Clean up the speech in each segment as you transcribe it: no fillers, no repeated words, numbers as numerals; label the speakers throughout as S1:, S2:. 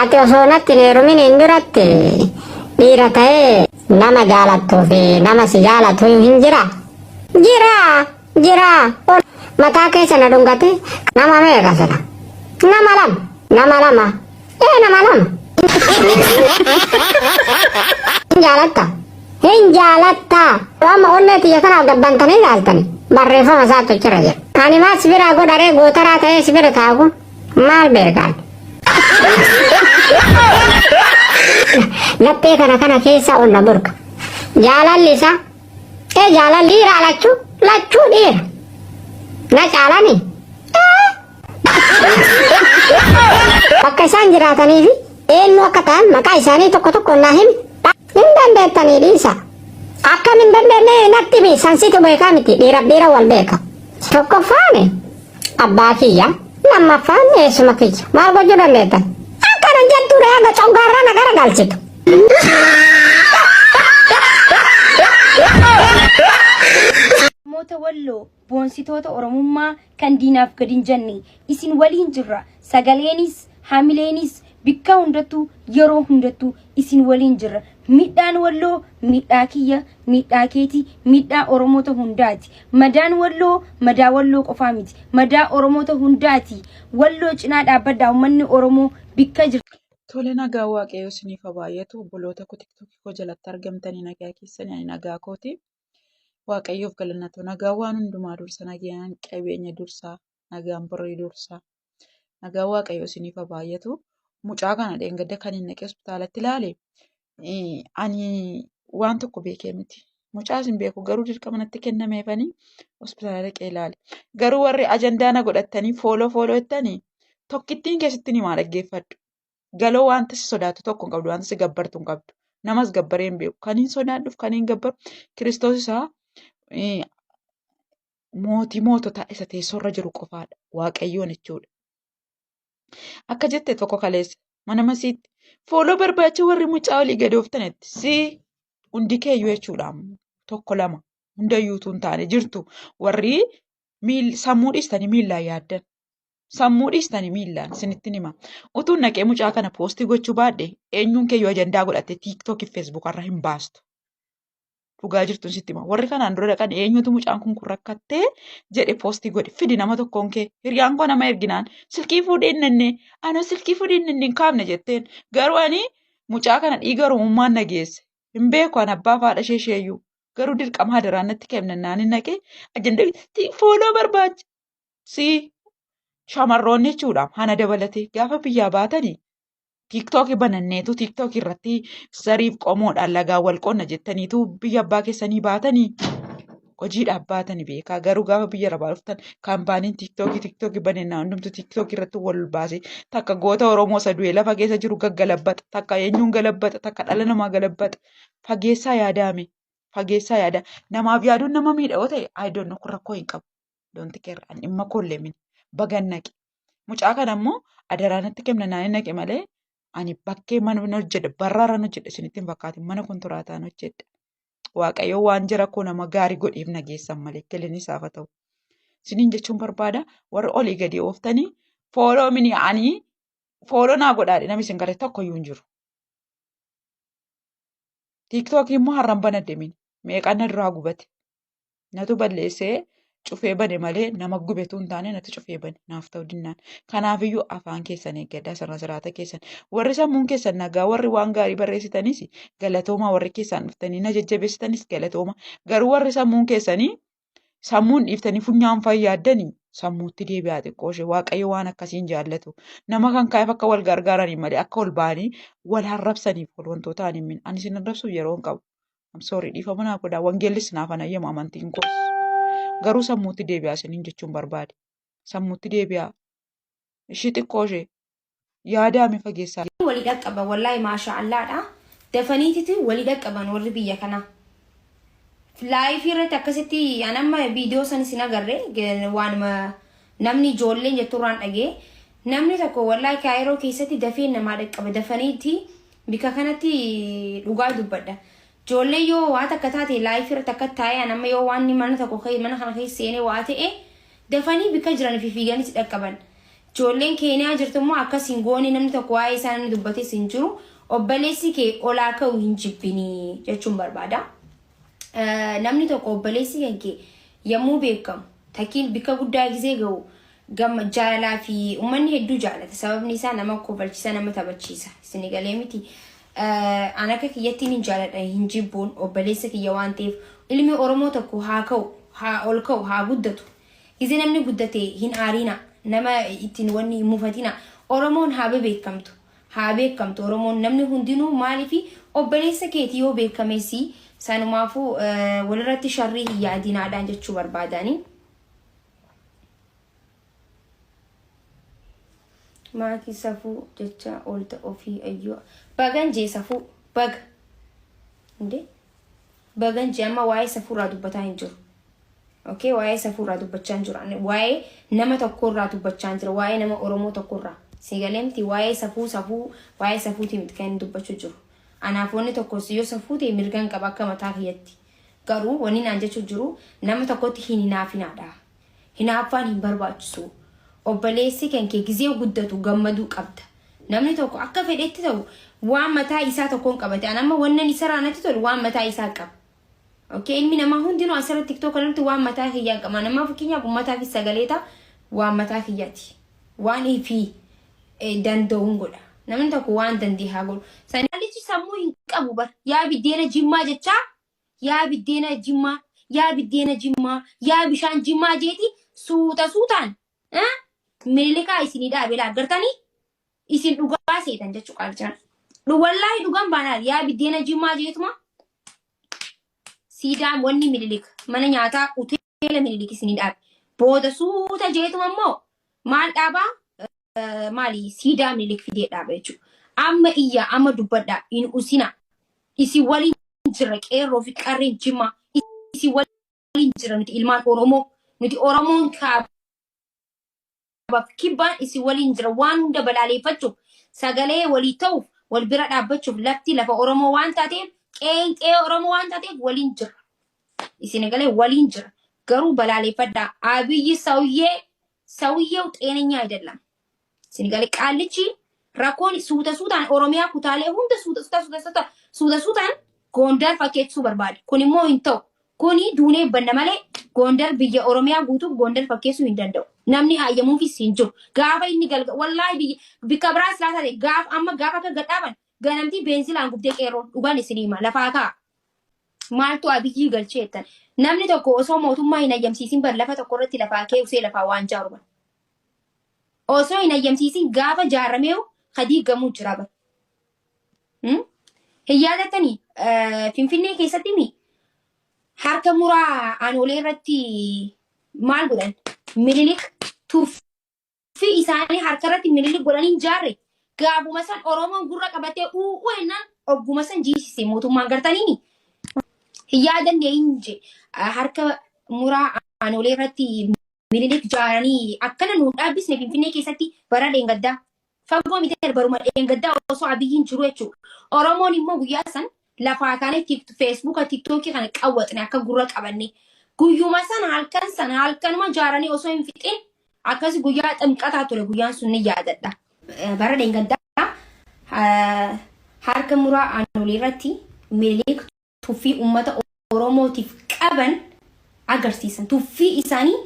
S1: Ati osoo natti hin heeruminiin duratti dhiira ta'ee nama jaalattuu fi nama si jaalatu hin jira? Jira! Jira! Mataa keessa na dhungate nama meeqa sila? Nama lama. Nama lama. Ee nama lama. Hin jaalatta? Hin jaalatta? Amma onnee tiyya kanaaf gabbantanii ilaaltani. Barreeffama isaatu jira jedha. Ani maal si biraa godharee gootaraa ta'ee si bira taa'u kun? Maal beekaan? Laphee kana kana keessa ol na burqa. Jaalalli isaa ee jaalalli dhiira lachuu lachuu dhiira. Na caalani. Bakka isaan jiraatanii fi eenyu akka ta'an maqaa isaanii tokko tokko naa himi. Hin dandeettanii dhiisa. Akkam hin dandeenye natti himi sansitu beekaa miti dhiiraaf dhiira wal beeka. Tokkoffaani abbaa kiyya lammaffaan eessuma kiyya maal gochuu dandeettan? Akkana jettu haga coggaarraa na garagalchitu.
S2: Moota Walloo boonsitoota Oromummaa kan diinaaf gad hin jenne isin waliin jirra. Sagaleenis, hamileenis bikka hundattuu yeroo hundattuu isin waliin jirra. Miidhaan Walloo miidhaa kiyya, miidhaa keeti, miidhaa Oromoota hundaati. Madaan Walloo madaa Walloo qofaa miti. Madaa Oromoota hundaati. Walloo cinaa dhaabbadhaa uummanni Oromoo bikka jirtu.
S3: Tole nagaa waaqayyoo isiniif haa baay'atu obboloota koo tiktookii koo jalatti argamtanii nagaa keessanii ani nagaa kooti. Waaqayyoof galanna ta'u nagaan waan hundumaa dursa nagaan qabeenya dursa nagaan birrii dursa nagaan waaqayyoo isiniif haa baay'atu. Mucaa kana dheengadda kan hin dhaqee hospitaalatti ilaale ani waan tokko beekee miti. Mucaa isin beeku garuu dirqama natti kennameefanii hospitaala dhaqee ilaale. Garuu warri ajandaa na godhattanii fooloo fooloo jettanii tokkittiin keessatti ni maa dhaggeeffadhu. Galoo wanta si sodaattu tokko hin qabdu, wanta si gabbartu hin qabdu. Namas gabbaree hin beeku. Kan hin sodaadhuuf kan hin gabbaru Kiristoos isaa mootii moototaa isa teessoorra jiru qofaadha. Waaqayyoon jechuudha. Akka jette tokko kaleessa mana masiitti fooloo barbaacha warri mucaa olii gadi ooftanitti si hundi keeyyuu jechuudha. Tokko lama hundayyuu utuu hin taane jirtu warri sammuu dhiistanii miillaan yaaddan. Sammuu dhiistanii miillaan isinittin hima. Utuun naqee mucaa kana poostii gochuu baadhe eenyuun keeyyuu ajandaa godhattee tiiktookii fi feesbuukarra hin baastu. Dhugaa jirtuun sitti hima. Warri kanaan dura dhaqan eenyutu mucaan kun kun rakkattee jedhe poostii godhe fidi nama tokkoon kee hiriyaan koo nama erginaan silkii fuudhee hin nannee anoo silkii fuudhee hin nannee hin kaafne jetteen garuu ani mucaa kana dhiiga oromummaan na geesse hin beeku an abbaa fi haadha ishee isheeyyuu garuu dirqama hadaraan natti kennannaan hin naqee ajandaa fooloo barbaacha si shamarroonni jechuudha hana dabalatee gaafa biyyaa baatanii tiiktookii bananneetu tiiktookii irratti zariif qomoodhaan lagaa wal qonna jettaniitu biyya abbaa keessanii baatanii hojiidhaaf baatanii beekaa garuu gaafa biyya arabaa dhuftan kaampaaniin tiiktookii tiiktookii banennaa hundumtu tiiktookii irratti wal baase takka goota Oromoo isa du'e lafa keessa jiru gaggalabbata takka eenyuun galabbata takka dhala namaa galabbata fageessaa yaadaame fageessaa yaada namaaf yaaduun nama miidha yoo ta'e I don't know kun rakkoo hin qabu. Don't care. An dhimma koollee miti. Bagan naqe. Mucaa kana immoo adaraa natti kenna naan naqe malee ani bakkee mana hin hojjedha barraaraan hojjedha isinitti hin fakkaatin mana kontoraataan hojjedha. Waaqayyo waan jara koo nama gaarii godheef na geessan malee galanni isaaf haa ta'u. Isiniin jechuun barbaada warri olii gadi ooftanii fooloo mini ani fooloo naa godhaadhe namni isin gare tokko iyyuu hin jiru. Tiiktookii immoo har'an banadhe mini meeqaan na duraa gubate. Natu balleessee cufee bane malee nama gubetu hin taane natu cufee bane naaf ta'u dinnaan. Kanaafiyyuu afaan keessan eeggadhaa sirna siraata keessan. Warri sammuun keessan nagaa warri waan gaarii barreessitanis galatoomaa warri keessaan dhuftanii na jajjabeessitanis galatooma. Garuu warri sammuun keessanii sammuun dhiiftanii funyaan fayyaaddanii sammuutti deebi'aa xiqqoo ishee waaqayyo waan akkasii hin jaallatu. Nama kan ka'eef akka wal gargaaranii malee akka ol ba'anii wal arrabsaniif wal wantoota ani hin ani isin arrabsuuf yeroo hin qabu. I'm sorry dhiifama naa godhaa wangeellis naaf hin hayyamu amantiin koos. Garuu sammuutti deebi'aa isiniin jechuun barbaade. Sammuutti deebi'aa. Ishii xiqqoo ishee yaadaame fageessaa.
S2: Walii dhaqqaban wallaahi maashaa allaadha dafaniititi walii dhaqqaban warri biyya kanaa. Laayifii irratti akkasitti an amma viidiyoo san isin agarre waanuma namni ijoolleen jetturraan dhagee namni tokko wallaahi kaayiroo keessatti dafee namaa dhaqqaba dafaniiti Bika kanatti dhugaa dubbadha. Ijoollee yoo waa takka taate live irratti akka taa'ee an amma yoo waan mana tokko mana kana keessa seenee waa ta'e dafanii bika jiran fiiganis dhaqqaban. Ijoolleen Keeniyaa jirtu immoo akkas hin goone namni tokko waa'ee isaa namni dubbates hin jiru. Obboleessi kee olaa ka'u hin jibbinii jechuun barbaada. Namni tokko obboleessi kan kee yommuu beekamu takkiin bikka guddaa gisee ga'u gamma jaalalaa fi uummanni hedduu jaalata. Sababni isaa nama kofalchiisa nama taphachiisa. Isin galee miti. An akka kiyyattiin hin jaaladha hin jibbuun obboleessa kiyya waan ta'eef ilmi Oromoo tokko haa ka'u haa ol ka'u haa guddatu. Gizee namni guddate hin aariina nama ittiin wanni hin mufatina. Oromoon haa bebeekamtu. Haa beekamtu Oromoon namni hundinuu maaliifi obboleessa keeti yoo beekames sanumaafuu walirratti sharrii hin yaadinaadhaan jechuu barbaadani. Maaki safuu jecha oolta ofii ayyoo. Bagan jee safuu baga. Inde bagan jee amma waa'ee safuu irraa dubbataa hin jiru. Okay, waa'ee safuu irraa dubbachaa hin jiru. Ani waa'ee nama tokko irraa dubbachaa hin jiru. Waa'ee nama Oromoo tokko irraa. Si galee miti waa'ee safuu safuu waa'ee safuutii miti kan inni dubbachuu jiru. Anaaf wanni tokko yoo safuu ta'e mirgan qaba akka mataa kiyyatti. Garuu wanni naan jechuu jiru nama tokkotti hin hinaafinaadha. Hinaaffaan hin barbaachisu. Obboleessi kan kee gizee guddatu gammaduu qabda. Namni tokko akka fedhetti ta'u waan mataa isaa tokkoon qabate. An amma wannan isarraa natti tolu waan mataa isaa qaba. Okay, ilmi namaa hundinuu asirratti TikTok kanarratti waan mataa kiyyaa qaba. Nama fakkeenyaaf uummataa fi sagalee ta'a waan mataa kiyyaati. Waan ifii danda'uun godha. Namni tokko waan danda'e haa godhu. Sanichi sammuu hin qabu bar. Yaa biddeena jimmaa jechaa yaa biddeena jimmaa yaa biddeena jimmaa yaa bishaan jimmaa jeeti suuta suutaan milikaa isinii dhaabe laa gartanii isin dhugaa seetan jechuu qaalchaan. Wallaahi dhugaan baanaan yaa biddeena jimmaa jeetuma siidaan wanni mililik mana nyaataa uteela mililik isinii dhaabe. Booda suuta jeetuma immoo maal dhaabaa maali siidaa mililik fidee dhaaba jechuudha. Amma iyyaa amma dubbadhaa hin usina. Isin waliin jirra qeerroo fi qarreen jimmaa. Isin waliin jirra nuti ilmaan Oromoo. Nuti Oromoon kaaba. Kaabaaf kibbaan isin waliin jira waan hunda balaaleeffachuuf sagalee walii ta'uuf wal bira dhaabbachuuf lafti lafa Oromoo waan taateef qe'een qe'ee Oromoo waan taateef waliin jira. Isin galee waliin jira. Garuu balaaleeffadhaa. Abiyyi sawyee sawyew xeenenyaa አይደለም. Isin galee qaallichi rakkoon suuta suutaan Oromiyaa kutaalee hunda suuta suuta suuta suuta suuta suutaan Gondar fakkeessuu barbaada. Kun immoo hin ta'u. Kuni duunee banna malee Gondar biyya Oromiyaa guutuu Gondar fakkeessuu hin danda'u. Namni haayyamuufis hin jiru. Gaafa inni galga wallaahi biyya bikka biraas laa taate gaafa amma gaafa akka gadhaaban ganamtii beenzilaan gubdee qeerroon dhugaan isin hima lafaa ka'a. Maaltu Abiyyii galchee jettan. Namni tokko osoo mootummaa hin hayyamsiisin bar lafa tokko irratti lafaa kee usee lafaa waan jaaru bar. Osoo hin hayyamsiisin gaafa jaarameeru ka diigamuu jira bar. Hin yaadattanii Finfinnee keessatti mi harka muraa aanolee irratti maal godhan? Minilik tuffii isaanii harka irratti minilik godhanii hin jaarre. Gaafuma san Oromoon gurra qabatee u'uu jennaan ogguma san jiisise mootummaan gartaniini. Hin yaadanne hin je harka muraa aanolee irratti Minilik jaaranii akkana nuun dhaabbisne Finfinnee keessatti bara dheengaddaa. Fagoo miti baruma dheengaddaa osoo Abiyyiin jiru jechuudha. Oromoon immoo guyyaa san lafaa kaanee Feesbuuka Tiktookii kana qawwaxne akka gurra qabanne. Guyyuma sana halkan sana halkanuma jaaranii osoo hin fixin akkas guyyaa ximqataa ture guyyaan sun ni yaadadha. Bara dheengaddaa harka muraa aanolee irratti Minilik tuffii uummata Oromootiif qaban agarsiisan. Tuffii isaanii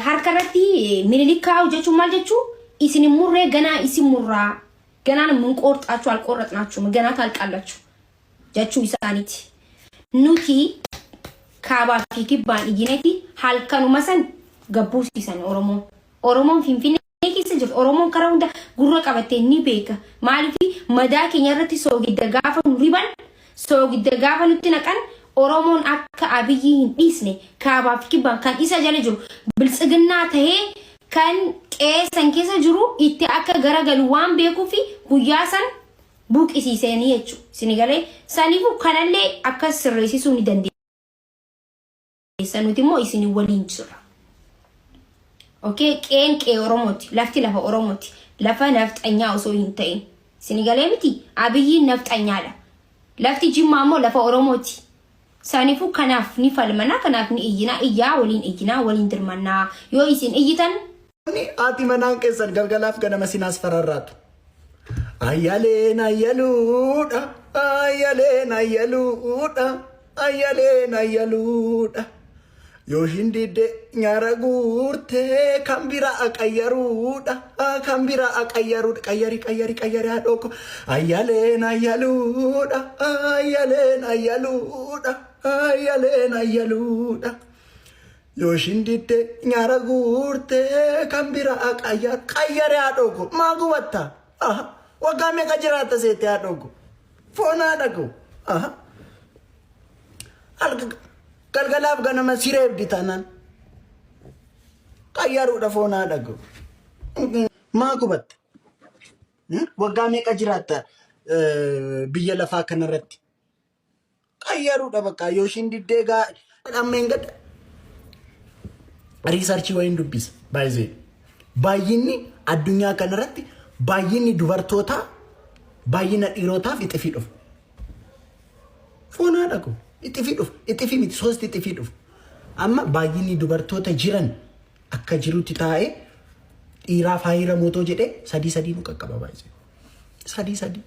S2: harka irratti Minilik kaa'u jechuun maal jechuu? Isin hin murree ganaa isin murraa. Ganaan mun qoorxaachuu alqoorraxnaachuu ganaa taalqaallachuu jechuu isaaniiti. Nuti kaabaa fi kibbaan iyyineeti halkanuma san gabbuusiisan Oromoon. Oromoon Finfinnee keessa jirtu Oromoon karaa hunda gurra qabattee ni beeka. Maaliif madaa keenya irratti soogidda gaafa nu riban soogidda gaafa nutti naqan Oromoon akka Abiyyii hin dhiisne kaabaaf kibbaan kan isa jala jiru biltsiginnaa tahee kan qe'ee san keessa jiru itti akka garagalu waan beekuufi guyyaa san buqqisiiseenii jechuudha. Isin galee saniifuu kanallee akka sirreessisuu ni dandeenya. Keessa nuti immoo isin waliin jirra. Okay, qe'een qe'ee Oromooti. Lafti lafa Oromooti. Lafa nafxanyaa osoo hin ta'in. Isin galee miti? Abiyyiin nafxanyaadha. Lafti Jimmaa immoo lafa Oromooti. Saniifuu kanaaf ni falmana, kanaaf ni iyyina, iyyaa waliin iyyinaa, waliin dirmannaa. Yoo isin iyyitan
S4: Haati manaan keessan galgalaaf ganama sin asfararraatu. Ayyaleen ayyaluudha, ayyaleen ayyaluudha, ayyaleen ayyaluudha. Yoo ishiin didde nyaara guurtee kan biraa qayyaruudha, kan biraa qayyaruudha. Qayyari qayyari qayyari haadhoo koo. Ayyaleen ayyaluudha, ayyaleen ayyaluudha, ayyaleen ayyaluudha. Yoo ishiin didde nyaara guurtee kan biraa qayyar qayyari haadhoo koo. Maa gubatta? Aha. Waggaa meeqa jiraatta seete haadhoo koo? Foon haadha koo. Aha. Galgalaaf ganama siree ebdi taanaan. Qayyaruudha foon haadha koo. Maa gubatta? Waggaa meeqa jiraatta biyya lafaa kanarratti? Qayyaruudha bakka yoo ishiin diddee gaa amma hin gadda. Research wayiin dubbisa baay'ee. Baay'inni addunyaa kanarratti baay'inni dubartootaa baay'ina dhiirotaaf ixifii dhufa. Foon haadha koo ixifii dhufa. Ixifii miti soosti ixifii dhufa. Amma baay'inni dubartoota jiran akka jirutti taa'ee dhiiraaf haa mootoo jedhee sadii sadii nu qaqqaba baay'ee. Sadii sadii.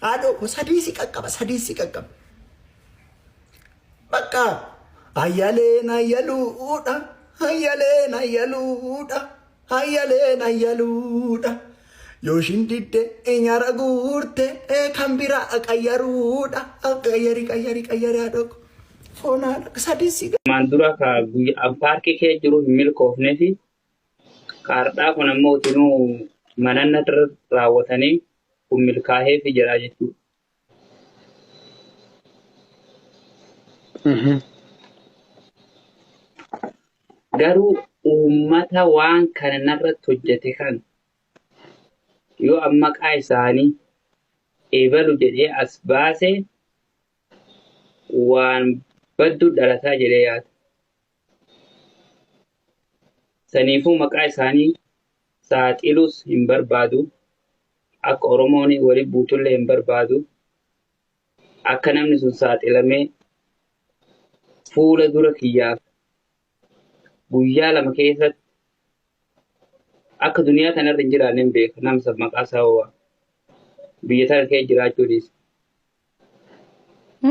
S4: Haadhoo koo sadii si qaqqaba sadii si qaqqaba. Bakka ayyaleen ayyaluudha ayyaleen ayyaluudha ayyaleen ayyaluudha. Yoo ishiin didde nyaara guurte kan biraa qayyaruudha. Qayyari qayyari qayyari haadhoo koo. Foon haadha sadii si
S5: Armaan dura ka guyyaa paarkii kee jiru hin milkoofne fi kaardhaa kun ammoo utinuu mananna irra raawwatanii kun milkaaheefi jira jechuudha. Garuu uummata waan kana narratti hojjete kan yoo an maqaa isaanii ebalu jedhee as baase waan baddu dhalataa jedhee yaada. Saniifuu maqaa isaanii saaxiluus hin barbaadu. Akka Oromoon wali buutullee hin barbaadu. Akka namni sun saaxilamee fuula dura kiyyaaf guyyaa lama keessatti akka duniyaa tanarra hin jiraanne hin beeka. Nama san maqaa isaa ho'a. Biyya tana keessa jiraachuu dhiisa.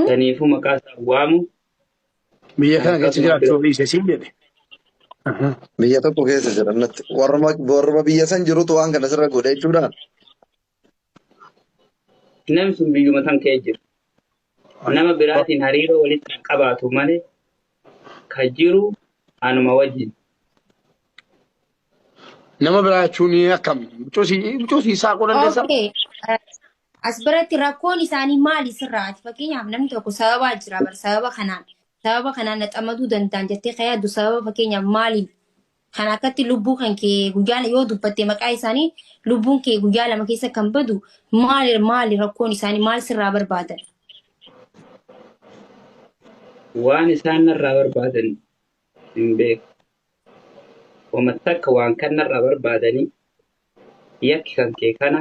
S5: Saniifuu maqaa isaa waamu
S6: Biyya kana keessa
S5: akkasuma
S6: jiraachuu dhiise siin jedhe.
S7: Biyya tokko keessa jiran natti. Warruma warruma biyya san jirutu waan kana sirra godhe jechuudha.
S5: Namni sun biyyuma san keessa jira. Nama biraatiin hariiroo walitti hin qabaatu malee ka jiru anuma wajjin.
S6: Nama biraa jechuun akkam? Mucuu saaquu dandeessaa?
S2: Okay. As biratti rakkoon isaanii maali sirraati? Fakkeenyaaf namni tokko sababaa jira bar sababa kanaan sababa kanaan na xamaduu danda'an jettee kan yaaddu sababa fakkeenyaaf maaliin kan akkatti lubbuu kan kee guyyaa yoo dubbatte maqaa isaanii lubbuun kee guyyaa lama keessa kan badu maali maali rakkoon isaanii maal sirraa barbaadan?
S5: Waan isaan narraa barbaadan hin beeku. Wama takka waan kan narraa barbaadanii yakki kan kee kana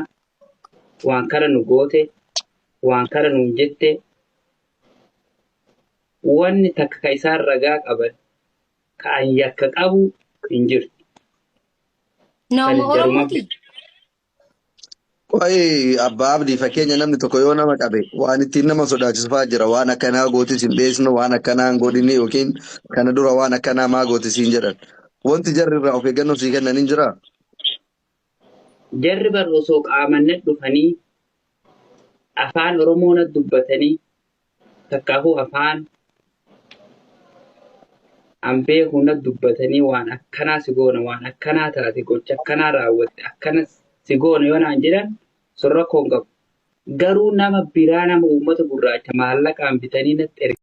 S5: waan kana nu goote waan kana nuun jette wanni takka ka isaan ragaa qaban ka an yakka qabu hin jirtu.
S2: Nama
S5: Ani jaruma
S2: Oromooti.
S7: Qoy abbaa abdii fakkeenya namni tokko yoo nama qabe waan ittiin nama sodaachisu fa'aa jira waan akkanaa gootis hin dheessinu waan akkanaa hin godhini yookiin kana dura waan akkanaa maa gootis hin jedhan. Wanti jarri irraa of eeggannoo sii kennan hin jiraa?
S5: Jarri bar osoo qaaman na dhufanii afaan Oromoo na dubbatanii takkaahuu afaan an beeku na dubbatanii waan akkanaa si goona waan akkanaa taate gocha akkanaa raawwatte akkana si goona yoo naan jedhan sun rakkoo hin qabu. Garuu nama biraa nama uummata gurraacha maallaqaan bitanii natti erga.